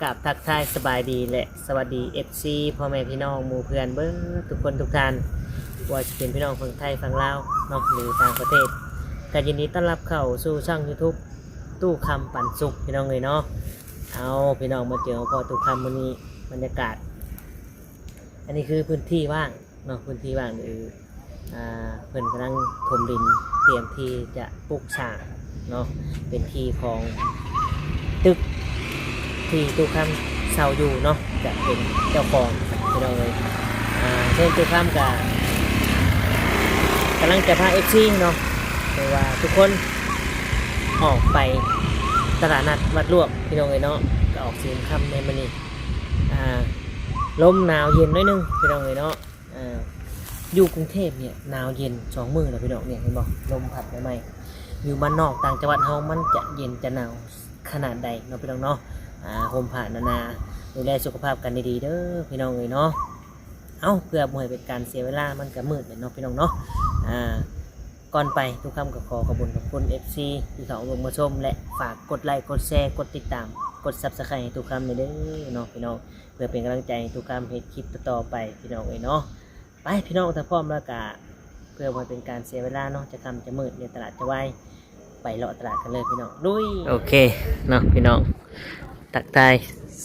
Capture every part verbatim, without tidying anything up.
กราบทักทายสบายดีและสวัสดี เอฟซี พ่อแม่พี่น้องหมู่เพื่อนเบิดทุกคนทุกท่าน ว่าจะเป็นพี่น้องฝั่งไทยฝั่งลาวเนาะ หรือต่างประเทศ ก็ยินดีต้อนรับเข้าสู่ช่อง YouTube ตู้คำปันสุขพี่น้องเลยเนาะ เอาพี่น้องมาเจอพ่อตู้คำมื้อนี้ บรรยากาศ อันนี้คือพื้นที่ว่างเนาะ พื้นที่ว่างคืออ่าเพิ่นกำลังถมดินเตรียมที่จะปลูกสร้างเนาะ เป็นที่ของตึกที่ตู้คำเช่าอยู่เนาะ จะเป็นเจ้าของพี่น้องเลย อ่าเช่นตู้คำก็กำลังจะพา เอฟซี เนาะ หรือว่าทุกคนออกไปตลาดนัดวัดลวกพี่น้องเลยเนาะ ก็ออกเสียงคำในมื้อนี้ อ่าลมหนาวเย็นหน่อยหนึ่งพี่น้องเลยเนาะ อ่าอยู่กรุงเทพฯเนี่ยหนาวเย็นสองมื้อแล้วพี่น้อง เนี่ยเห็นบ่ ลมพัดใหม่ๆ อยู่บ้านนอกต่างจังหวัดเฮามันจะเย็นจะหนาวขนาดใดเนาะพี่น้องเนาะ อ่าห่มผ้าหนาๆ ดูแลสุขภาพกันดีๆเด้อพี่น้องเอ้ยเนาะ เอ้า เพื่อบ่ให้เป็นการเสียเวลา มันก็มืดแล้วเนาะพี่น้องเนาะ อ่าก่อนไปตู้คำก็ขอขอบคุณขอบคุณ เอฟซี ที่เข้ามาเบิ่งมาชม และฝากกดไลค์กดแชร์กดติดตามกด Subscribe ให้ตู้คำเด้อเนาะพี่น้อง เพื่อเป็นกำลังใจให้ตู้คำเฮ็ดคลิปต่อๆไปพี่น้องเอ้ยเนาะ ไปพี่น้อง ถ้าพร้อมแล้วก็เพื่อบ่ให้เป็นการเสียเวลาเนาะ จะค่ำจะมืด เดี๋ยวตลาดจะวาย ไปเลาะตลาดกันเลยพี่น้อง ลุย โอเคเนาะพี่น้อง ทักทาย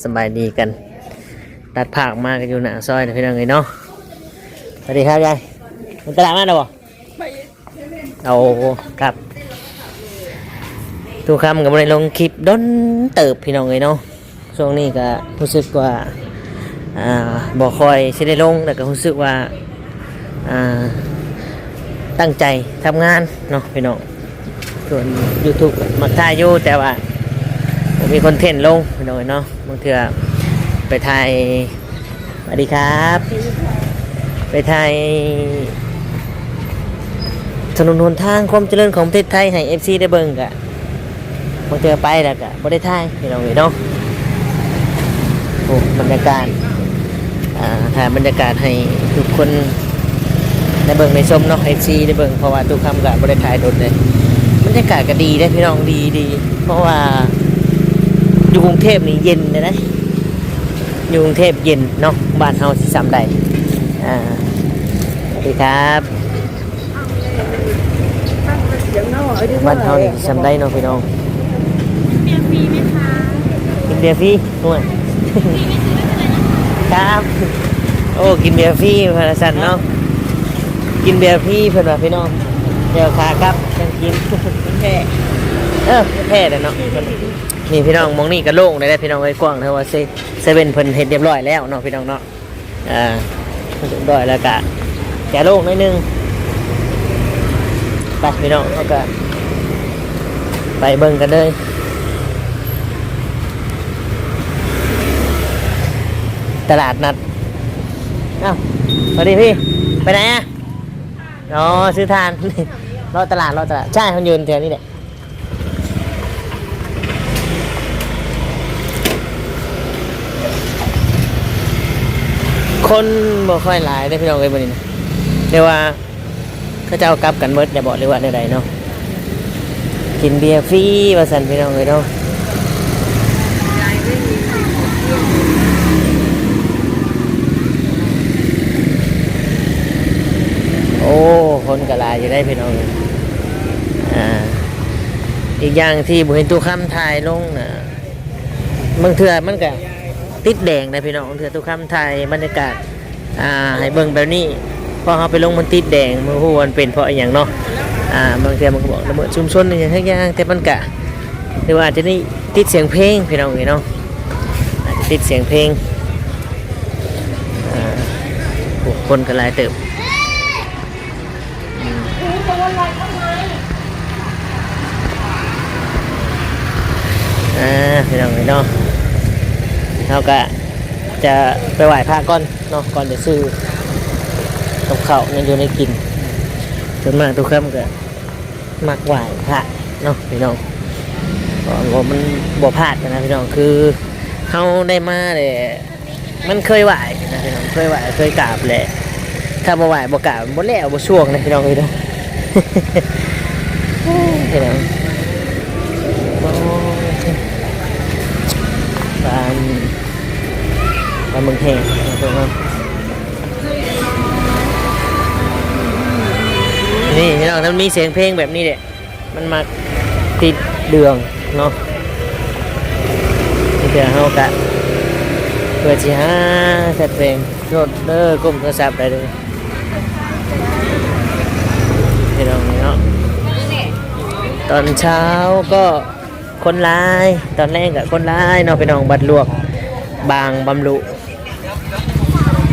สบายดีกัน ตัดภาพมากันอยู่หน้าซอยนะพี่น้องเอ้ยเนาะ สวัสดีครับยาย มันตลาดมาแล้วบ่ เอาครับ ตู้คำก็บ่ได้ลงคลิปดนเติบพี่น้องเอ้ยเนาะ ช่วงนี้ก็รู้สึกว่า อ่าบ่ค่อยสิได้ลง แล้วก็รู้สึกว่า อ่าตั้งใจทำงานเนาะพี่น้อง ส่วน YouTube มักถ่ายอยู่ แต่ว่าบ่มีคอนเทนต์ลงพี่น้องเนาะ บางเทื่อไปถ่าย สวัสดีครับ ไปถ่ายถนนหนทางความเจริญของประเทศไทยให้ เอฟซี ได้เบิ่งกะ บางเทื่อไปแล้วกะบ่ได้ถ่ายพี่น้องเอ้ยเนาะ โอ้ บรรยากาศ อ่า ถ่ายบรรยากาศให้ทุกคนได้เบิ่งได้ชมเนาะ เอฟซี ได้เบิ่ง เพราะว่าตู้คำกะบ่ได้ถ่ายโดนเลย บรรยากาศก็ดีเด้พี่น้อง ดีดี เพราะว่าอยู่กรุงเทพฯนี่เย็นเลยนะ อยู่กรุงเทพฯเย็นเนาะ บ้านเฮาสิส่ำใด อ่า สวัสดีครับ บ้านเฮานี่สิส่ำใดเนาะพี่น้อง เบียร์ฟรีไหมคะ กินเบียร์ฟรี ห่วย ครับ โอ้ กินเบียร์ฟรี พาราสันเนาะ กินเบียร์ฟรีเพิ่นว่าพี่น้อง เดี๋ยวขากลับจั่งกิน แพ้ เออ แพ้แหละเนาะ นี่พี่น้อง หม่องนี้ก็โล่งเลยนะพี่น้องเอ้ย กว้างเท่าว่าเซ- เซเว่นเพิ่นเฮ็ดเรียบร้อยแล้วเนาะพี่น้องเนาะ อ่า เรียบร้อยแล้วก็จะโล่งหน่อยหนึ่ง ไปพี่น้อง เฮาก็ไปเบิ่งกันเลย ตลาดนัด อ้าว สวัสดีพี่ ไปไหนอะ อ๋อ ซื้อถ่าน เลาะตลาด เลาะตลาด ใช่ มันยืนแถวนี้แหละ คนบ่ค่อยหลายเด้อพี่น้องเอ้ย มื้อนี้นะ เรียกว่า เขาเจ้ากลับกันเบิดแล้วบ่ หรือว่าแนวใดเนาะ กินเบียร์ฟรีว่าซั่นพี่น้องเอ้ยเนาะ โอ้ คนก็หลายอยู่ได้พี่น้องเอ้ย อ่า อีกอย่างที่บ่เห็นตู้คำถ่ายลงน่ะ บางเทื่อมันก็ติดแดงนะพี่น้อง บางเทื่อตู้คำถ่ายบรรยากาศ อ่า ให้เบิ่งแบบนี้ พอเฮาไปลงมันติดแดง บ่ฮู้ว่ามันเป็นเพราะอิหยังเนาะ อ่า บางเทื่อมันก็บอกละเมิดชุมชนอิหยังจักอย่าง แต่มันก็ หรือว่าอาจจะนี่ติดเสียงเพลงพี่น้องเอ้ยเนาะ อาจจะติดเสียงเพลง อ่า โอ้ คนก็หลายเติบ อืม อ่า พี่น้องเอ้ยเนาะ เฮาก็จะไปไหว้พระก่อนเนาะ ก่อนจะซื้อกับข้าวแนวอยู่แนวกิน ส่วนมากตู้คำก็ มักไหว้พระเนาะพี่น้อง เพราะว่ามันบ่พลาดนะพี่น้อง คือเฮาได้มาเนี่ย มันเคยไหว้นะพี่น้อง เคยไหว้ เคยกราบแหละ ถ้าบ่ไหว้บ่กราบ บ่แล้วบ่ช่วงนะพี่น้องเอ้ยเนาะ พี่น้อง โอ้ย บ้าน เมืองแห่งนะครับ นี่พี่น้อง มันมีเสียงเพลงแบบนี้แหละ มันมักติดเรื่องเนาะ เดี๋ยวเฮากะ เพื่อสิหาแฟนเพลง โทษเด้อ ก้มโทรศัพท์ได้เลย พี่น้องเนาะ ตอนเช้าก็คนหลาย ตอนแลงก็คนหลายเนาะพี่น้อง บัดลวกบางบำรุง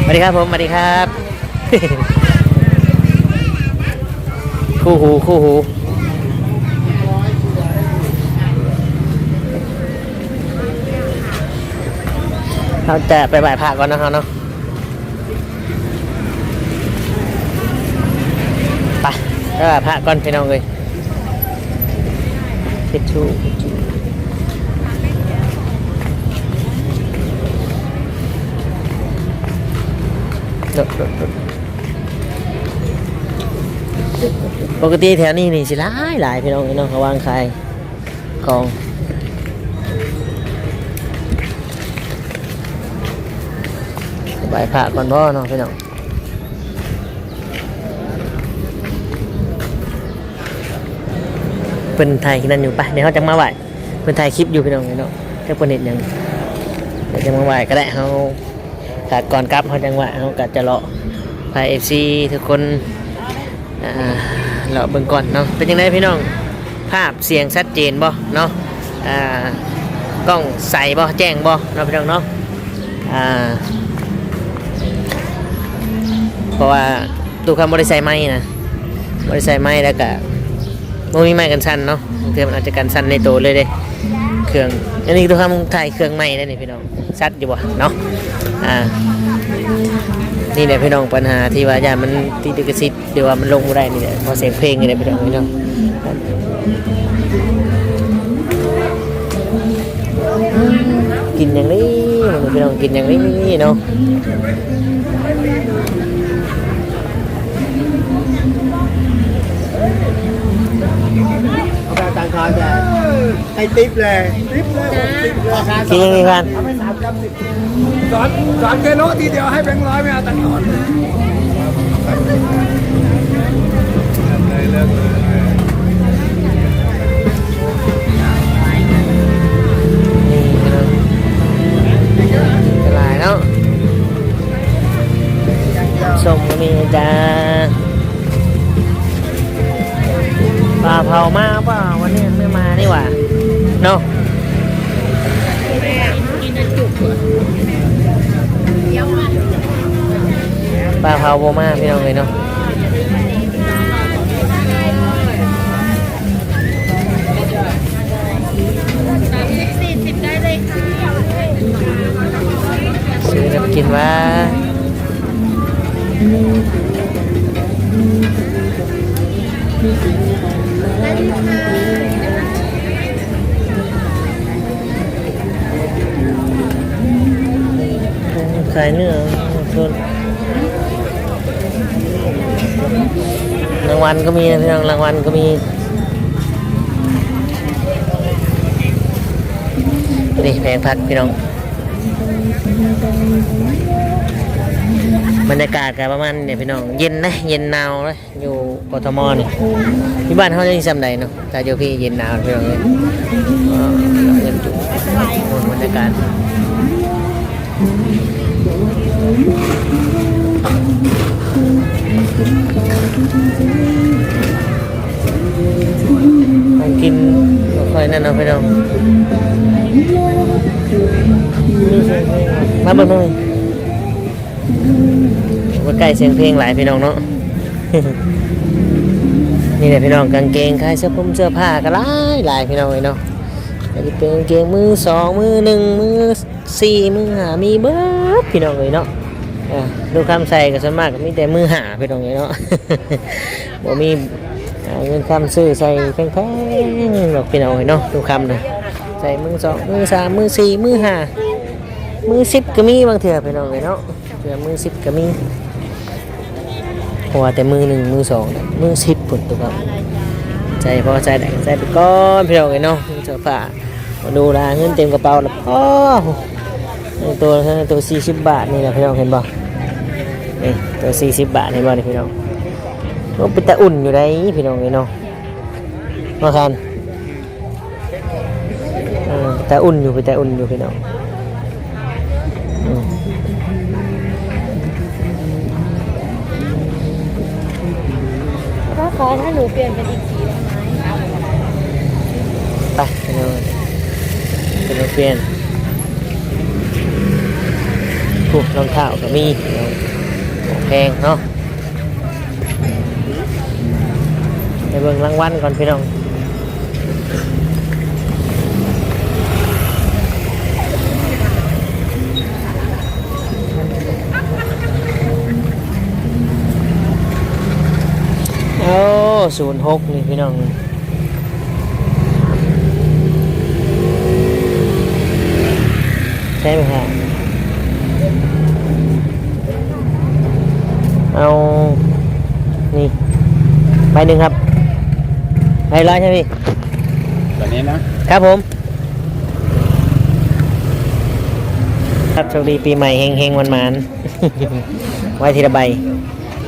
สวัสดีครับผม สวัสดีครับ คู่หู คู่หู เราจะไปไหว้พระก่อนนะครับเนาะ ไป ไปไหว้พระก่อนพี่น้องเอ้ย ทิชชู่ รถ รถ รถ ปกติแถวนี้นี่สิหลายหลายพี่น้องเนาะ เขาวางขายของ ไหว้พระก่อนบ่เนาะพี่น้อง เพิ่นถ่ายคลิปนั่นอยู่ ไป เดี๋ยวเขาจะมาไหว้ เพิ่นถ่ายคลิปอยู่พี่น้องเนาะ จักเพิ่นเฮ็ดหยัง เดี๋ยวจะมาไหว้ก็ได้ เฮาถ้าก่อนกลับเฮาจังหวะ เฮาก็จะเลาะพา เอฟซี ทุกคน อ่า เลาะเบิ่งก่อนเนาะ เป็นจั่งใดพี่น้อง ภาพเสียงชัดเจนบ่เนาะ อ่า กล้องใสบ่ แจ้งบ่เนาะพี่น้องเนาะ อ่า เพราะว่าตู้คำบ่ได้ใส่ไมค์นะ บ่ได้ใส่ไมค์ แล้วก็บ่มีไมค์กันสั่นเนาะ บางเทื่อมันอาจจะกันสั่นในโตเลยเด้ เครื่อง อันนี้ตู้คำถ่ายเครื่องใหม่ได้นี่พี่น้อง ชัดอยู่บ่เนาะ อ่า นี่แหละพี่น้อง ปัญหาที่ว่าย่านมันติดลิขสิทธิ์ หรือว่ามันลงบ่ได้นี่แหละ เพราะเสียงเพลงนี่แหละพี่น้องเนาะ กินอย่างนี้ พี่น้อง กินอย่างนี้เนาะ เอาไปตังค์ทอนจ้ะ ให้ติ๊ปเลย ติ๊ปเลย หกสิบเลย กินอย่างนี้กัน เอาไปสามกรัมสิบ สอน สอนเจโนทีเดียวให้แบงค์ร้อยไม่เอาตังค์ทอนเลย นี่ครับ หลายเนาะ ส้มก็มีจ้า ปลาเผามาเปล่า วันนี้ไม่มานี่หว่า เนาะ ปลาเผาบ่มาพี่น้องเอ้ยเนาะ ซื้อน้ำกินวะ ขายเนื้อสด รางวัลก็มีนะพี่น้อง รางวัลก็มี นี่แผงผักพี่น้อง บรรยากาศก็ประมาณนี้พี่น้อง เย็นนะ เย็นหนาวนะ อยู่กทมนี่ ที่บ้านเขายังจำได้เนาะ ถ้าอยู่พี่เย็นหนาวพี่น้องเอ้ย อ่า เย็นจุ บรรยากาศ ของกินบ่ค่อยนั่นเนาะพี่น้อง มาเบิ่งหน่อย บ่ใกล้เสียงเพลงหลายพี่น้องเนาะ นี่แหละพี่น้อง กางเกง ขายเสื้อผงเสื้อผ้าก็หลายหลายพี่น้องเอ้ยเนาะ อันนี้เป็นกางเกงมือสอง มือหนึ่ง มือสี่ มือห้า มีเบิดพี่น้องเอ้ยเนาะ อ่า ลูกค้าใส่ก็ส่วนมากก็มีแต่มือห้าพี่น้องเอ้ยเนาะ บ่มี อ่า เงินคำซื้อใส่แพงๆหรอกพี่น้องเอ้ยเนาะ ลูกค้านะ ใส่มือสอง มือสาม มือสี่ มือห้า มือสิบก็มีบางเทื่อพี่น้องเอ้ยเนาะ เทื่อมือสิบก็มี เพราะว่าแต่มือหนึ่ง มือสองน่ะ มือสิบพุ้นตัวครับ ใส่พอใส่ได้ใส่ไปก่อนพี่น้องเอ้ยเนาะ เสื้อผ้า ดูแลเงินเต็มกระเป๋าแล้ว โอ้ ตัวตัวสี่สิบบาทนี่แหละพี่น้องเห็นบ่ นี่ตัวสี่สิบบาทเห็นบ่นี่พี่น้อง มันเป็นตาอุ่นอยู่ได้พี่น้องเอ้ยเนาะ มาคัน เออ แต่อุ่นอยู่ แต่อุ่นอยู่พี่น้อง อืม ก็ขอถ้าหนูเปลี่ยนเป็นอีกสีได้ไหม ไปพี่น้อง เป็นรถเปลี่ยนพวกรองเท้าก็มีพี่น้อง ของแพงเนาะ ไปเบิ่งรางวัลก่อนพี่น้อง โอ้ ศูนย์หกนี่พี่น้อง ใช่ไหมฮะ เอา นี่ ใบหนึ่งครับ ใบร้อยใช่ไหมพี่ แบบนี้นะ ครับผม ครับโชคดีปีใหม่เฮงเฮงมันมันๆ ไว้ทีละใบ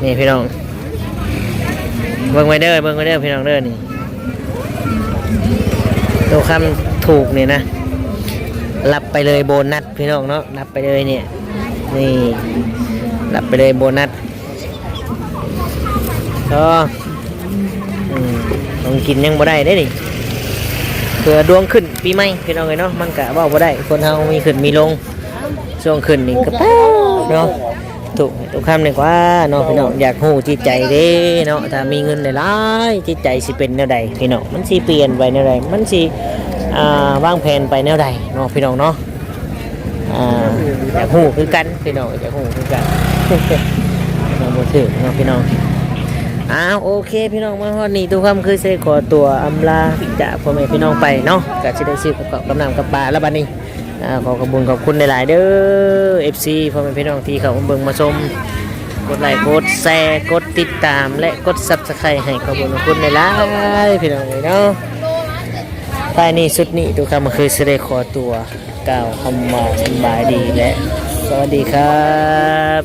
นี่พี่น้อง เบิ่งไว้เด้อ เบิ่งไว้เด้อพี่น้องเด้อนี่ ตัวคำถูกนี่นะ รับไปเลยโบนัสพี่น้องเนาะ รับไปเลยเนี่ย นี่ รับไปเลยโบนัส ก็ อืม ของกินยังบ่ได้เด้นี่ เผื่อดวงขึ้นปีใหม่พี่น้องเอ้ยเนาะ มันกะเว้าบ่ได้ คนเฮามีขึ้นมีลง ช่วงขึ้นนี่ก็แป๊บเนาะ ถูก ถูกคำนี่กว่าเนาะพี่น้อง อยากฮู้จิตใจเด้เนาะ ถ้ามีเงินหลายๆ จิตใจสิเป็นแนวใดพี่น้อง มันสิเปลี่ยนไปแนวใด มันสิ อ่า วางแผนไปแนวใดเนาะพี่น้องเนาะ อ่า อยากฮู้คือกันพี่น้อง อยากฮู้คือกัน น้องบ่ถืกเนาะพี่น้อง อ้าว โอเคพี่น้อง มาฮอดนี่ตู้คำคือสิได้ขอตัวอำลาจากพ่อแม่พี่น้องไปเนาะ ก็สิได้ซื้อกับข้าวกับน้ำกับปลาแล้วบัดนี้ อ่า ขอขอบคุณขอบคุณหลายๆเด้อ เอฟซี พ่อแม่พี่น้องที่เข้ามาเบิ่งมาชม กดไลค์กดแชร์กดติดตามและกด Subscribe ให้ขอบคุณขอบคุณหลายๆพี่น้องเอ้ยเนาะ ท้ายนี้สุดนี้ตู้คำคือสิได้ขอตัวกล่าวคำว่าสบายดีและสวัสดีครับ